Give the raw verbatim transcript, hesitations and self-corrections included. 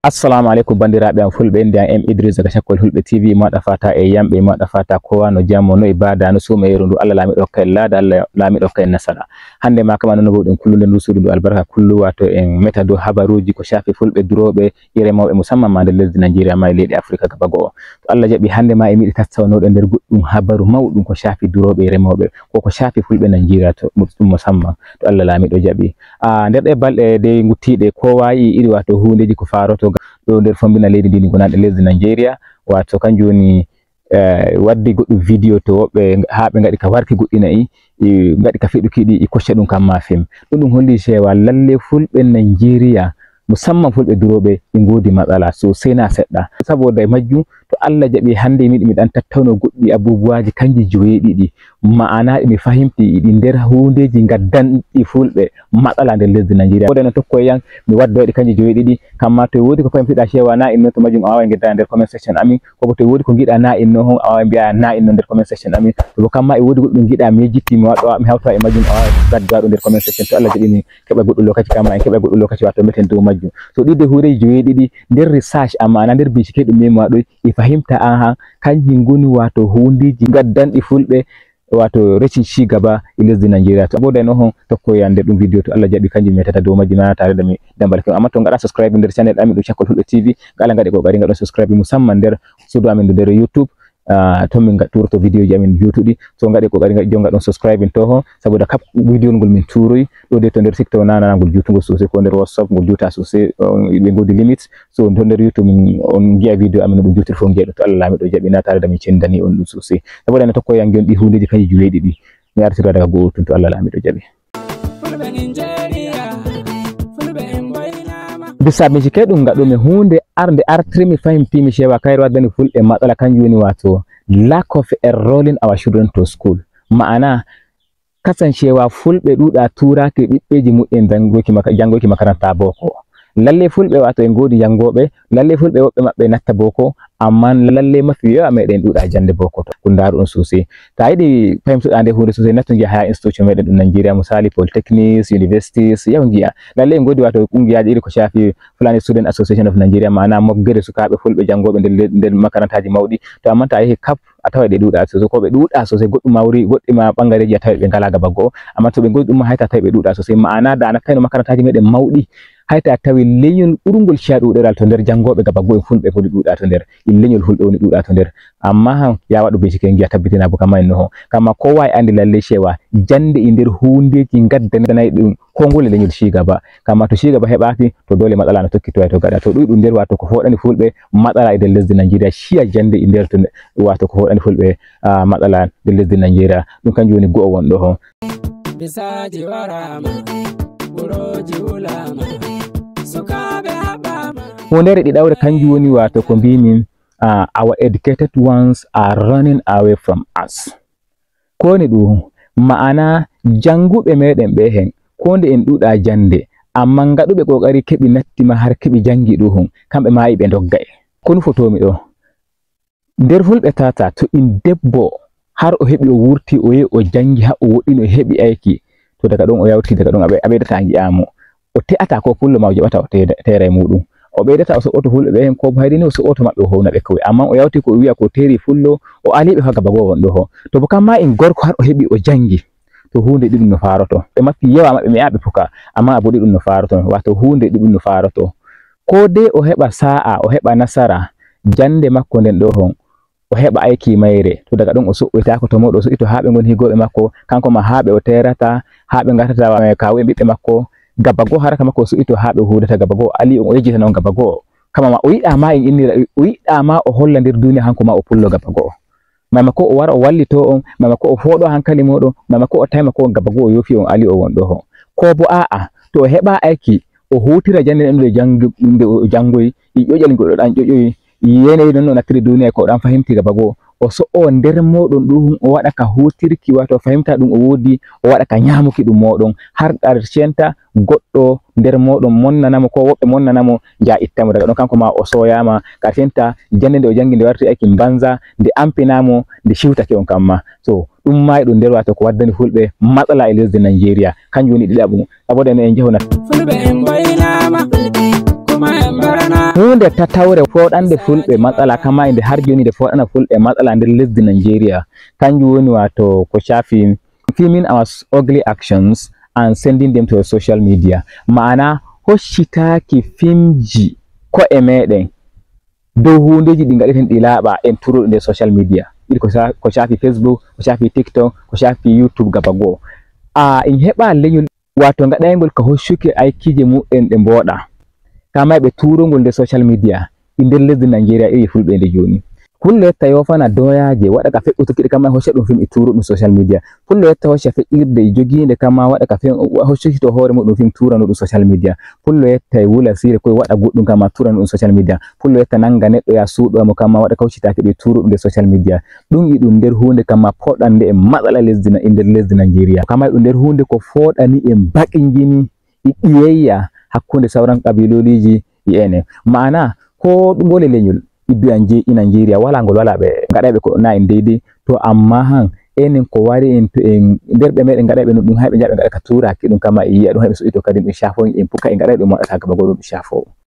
Assalamu aleykum, banndiraaɓe am fulɓe, inde am M Idrissa ka Cakkol Fulɓe T V, maɗa fata e yamɓe, maɗa fata kowa no jammo, no e bada, no suuma yeru ndu, Allah laamiɗo hokka en laada, Allah laamiɗo hokka en nasara. Hannde ma kama nono bawɗen kullude ndu suudu ndu albarka kullu, wato en meta dow habaruuji ko shaafi fulɓe durooɓe e remooɓe, musamman ma nder lesdi Najeriya ma e leyɗe Afrika gaba go'o. To Allah jaɓi hannde ma e miɗi tattawnoɗo nder goɗɗum habaru mawɗum ko shaafi durooɓe e remooɓe, ko ko shaafi fulɓe Najeriya to, ɗum musamman to Allah laamiɗo jaɓi. Ah, nder ɗe balɗe dey nguttiiɗe, kowa yi'i iri wato huundeeji ko faaroto ga-, ɗo nder fombina leydi ndi, ndi gonanɗe lesdi Najeriya, wato kanjum woni, eh, waddi goɗɗum vidéo to woɓɓe haa ɓe ngaɗi ka warki goɗɗi na'i, i ngaɗi ka feɗuki ɗi, i kocca ɗum kam ma fim. Ɗum ɗum holli cewa lalle fulɓe Najeriya, musamman fulɓe durooɓe, ɓe ngoodi matsala sosai na seɗɗa. Saboda e majjum, to Allah jaɓi hannde miɗo, miɗan tattauno goɗɗi abubuwaji kanji joweeɗiɗi, ma'ana ɗi mi fahimti ɗi nder huundeeji gaddanɗi fulɓe matsala nder lesdi Najeriya. Wodano tokko e yan, mi waddoyɗi kanji joweeɗiɗi, kamma to e woodi ko fahimtiɗa cewa na inno to majjum a waaway ngedda nder comment section amin, ko bo to e woodi ko ngiɗa na inno hon a waaway mbi'a na inno nder comment section amin. To bo kamma e woodi goɗɗum ngiɗa mi yejjitti mi waɗo, mi hawta e majjum a waaway gadda ɗum nder comment section to Allah jaɓi min keɓa goɗɗum lokaci kamma en keɓa goɗɗum lokaci wato meten dow majjum. So ɗi de huureeji joweeɗiɗi nder research amma ana nder bincike ɗum min waɗoy e fahimta an han kanji ngoni wato huundeeji gaddanɗi fulɓe wato resin ci gaba e lesdi Najeriya. To a ɓooday noon hon tokkoy yande ɗum vidéo to Allah jaɓi kanjum mi metata dow majji mana tare da mi dambal kin. Amma to ngaɗa subscribe nder channel amin ɗum Cakkol Fulɓe T V, kala ngaɗe kokari ngaɗon subscribe musamman nder suudu amin ndu nder YouTube. Ah, ton min ga-, turoto vidéo ji amin juutuɗi. So ngaɗe kokari ngaɗe jonga ɗon subscribe to hon saboda kap vidéo ngol min turoy ɗo de to nder TikTok na nana ngol juutugol sosai ko nder WhatsApp ngol juuta sosai, on, ɓe ngodi limit. So to nder YouTube min on ngi'a vidéo amin no ɗum juutir fof ngi'a ɗum to Allah laamiɗo jaɓi na tare da min cendani on ɗum sosai. Saboda na tokko yan jon ɗi huundeeji kanji joweeɗiɗi. Mi artira daga go'o tun to Allah laamiɗo jaɓi. Fulɓe Nigeria, fulɓe en mboynaama. Bisa bincike ɗum ngaɗumi huunde arde artiri mi fahimti mi cewa kayre waddani fulɓe matsala kanjum woni wato lack of enrolling our children to school. Ma'ana kasancewa fulɓe ɗuuɗa tuuraki ɓiɓɓeji muɗɗen janngoyki maka-, janngoyki makaranta boko. Lalle fulɓe wato en ngoodi janngooɓe, lalle fulɓe woɓɓe maɓɓe natta boko, amma lalle mafi yawa meɗen ɗuuɗa jannde boko to. Ko ndaaruɗon sosai. To a yiɗi fahimtuɗa nde huunde sosai, nattu ngi'a haya institution meɗen ɗum Nigeria, misali polytechnics, universities, yahu ngi'a. Lalle en ngoodi wato kungiyaaji iri ko shaafi Fulani Student Association of Nigeria, ma'ana moggere sukaaɓe fulɓe janngooɓe nder le-, nder makarantaaji mawɗi. To amma to a yehi kap a taway ɗe ɗuuɗa sosai, ko ɓe ɗuuɗa sosai, goɗɗum mawri, goɗɗi ma ɓangare ji a taway ɓe ngalaa gaba go'o, amma to ɓe ngoodi ɗum ma hay ta taway ɓe ɗuuɗa sosai, ma'ana da a nattayno makarantaaji meɗen mawɗi, hay ta tawi leñol ɓurngol ciya ɗuuɗeral to nder janngooɓe gaba go'o en fulɓe woni ɗuuɗa to nder, e leñol fulɓe woni ɗuuɗa to nder, amma han ya waɗu bincike ngi'a tabbitina bo kamma en noho, kamma kowa e andi lalle cewa jannde e nder huundeeji gaddanay ɗum ko ngol e leñol cigaba. Kamma to cigaba heɓaaki, to doole matsala no tokkitoya to gaɗa. To ɗuuɗi ɗum nder wato ko fooɗani fulɓe matsala e nder lesdi Najeriya, ciya jannde e nder to wato ko fooɗani fulɓe, ah, matsala nder lesdi Najeriya. Ɗum kanjum woni go'o wonɗo ho. Bisaaji waraama, ɓurooji wulaama, sukaaɓe haɓaama. Huundeere ɗiɗawre kanjum woni wato ko mbimi, ah, our educated ones are running away from us. Ko woni ɗum? Ma'ana jannguɓe meɗen ɓe hen, ko nde en ɗuuɗa jannde, amma ngaɗuɓe kokari keɓi natti ma har keɓi janngi ɗum, kamɓe ma ɓe ndogga en. Ko ɗum fotomi ɗo. Nder fulɓe tata, to in debbo har o heɓi o wurti, o yehi o janngi har o woɗɗini o heɓi ayki, to daga ɗon o yawti, daga ɗon a ɓe-, a ɓeydata ngi'amo. O te'ata ko pullo ma o jaɓata o te-, teera e muɗum. O ɓeydata o so'oto fulɓe ɓe hen ko hayri ni o so'oto maɓɓe o howna ɓe kowe. Amma o yawti ko o wi'a ko teeri fullo, o aliɓe fa gaba goo wonɗo ho. To bo kamma in gorko har o heɓi o janngi, to huunde ɗiɗum no faaroto. Ɓe mafi yawa maɓɓe mi aɓe puka, amma abu ɗiɗum no faaroto. Wato huunde ɗiɗum no faaroto. Ko de o heɓa sa'a, o heɓa nasara, jannde makko nden ɗo hon, o heɓa ayki mayre, to daga ɗon o so'oytaako to mawɗo, o so'ito haa ɓe ngoni higooɓe makko, kanko ma haa ɓe o teerata, haa ɓe ngartata wa-, kaawu e ɓiɓɓe makko, gaba goo haraka makko o so'ito haa ɓe huudata gaba goo, ali on o yejjitana on gaba goo. Kama ma o yiɗa ma en innira, o yiɗa ma o holla nder duniya hanko ma o pullo gaba goo. Mama ko o wara o wallito on, mama ko o fooɗo hankali mooɗon, mama ko o tayma ko on gaba goo o yoofi on ali o wonɗo ho. Ko bo a'a, to o heɓa ayki, o huutira jannde nden nde janngi-, nde o janngoyi, e ƴoƴal ngol o ɗan ƴoƴoyi, yanayi non no nattiri duniya ko o ɗan fahimti gaba goo. O so'o nder mooɗon ɗum, o waɗa ka huutirki, wato fahimta ɗum o woodi, o waɗa ka ñaamuki ɗum mooɗon. Har ɗar centa goɗɗo nder mooɗon monnanamo, ko woɓɓe monnanamo, nja ittamo daga ɗon, kanko ma o sooyama. Ka centa jannde nde o janngi nde warti ayki banza, nde ampinamo, nde ciwtake on kamma. So, ɗum ma e ɗum nder wato ko waddani fulɓe matsala e lesdi Nigeria. Kanjum woni ɗiɗaɓum. Saboda no en jehunat. Fulɓe en mboynaama, kuma en mbaranaama. Nde tatawre fooɗande fulɓe matsala kama inde har joni nde fooɗana fulɓe matsala nder lesdi Nigeria, kanjum woni wato ko shafi filming our ugly actions and sending them to the social media. Ma'ana, hoccitaaki fimji ko'e meɗen dow hundeji ɗi ngaɗeten ɗi laaɓa en turoɗi nder social media. Ɗi ko sha-, ko shafi Facebook, ko shafi TikTok, ko shafi YouTube gaba goo. A in heɓa leñol wato ngaɗayngol ka hoccuki aykiije mu'en ɗe mbooɗa. Kama ɓe turongol nder social media. E nder lesdi Nigeria iri fulɓe nde joni. Pullo yetta yofana doyaje waɗa ka feɓɓutuki ɗe kama hocca ɗum film e turo ɗum social media. Pullo yetta hocca feƴƴirde e jogiinde kama waɗa ka film hoccuki to hoore muɗum film turano ɗum social media. Pullo yetta e wula sire koye waɗa goɗɗum kama turano ɗum social media. Pullo yetta nanga neɗɗo ya suuɗo mo kama waɗa ka hoccitaki ɗum e turo ɗum nde social media. Ɗum e ɗum nder hunde kama poɗande e matsala lesdi na e nder lesdi Nigeria. Kama e ɗum nder hunde ko foɗani e baƙinjini e ɗiyayya hakkunde sauran kabiloliji e ene. Ma'ana ko ngole leñol iddu an je i Nigeria wala ngol wala ɓe ngaɗayɓe ko na en daidai. To amma han enen ko wari en to en nder ɓe meɗen ngaɗayɓe no ɗum hayɓe jaɓe ngaɗa ka turaki ɗum kama e yiya ɗum hayɓe soɗito kadi ɗum shafo en puka e ngaɗay ɗum waɗata gaba goɗɗum ɗum shafo.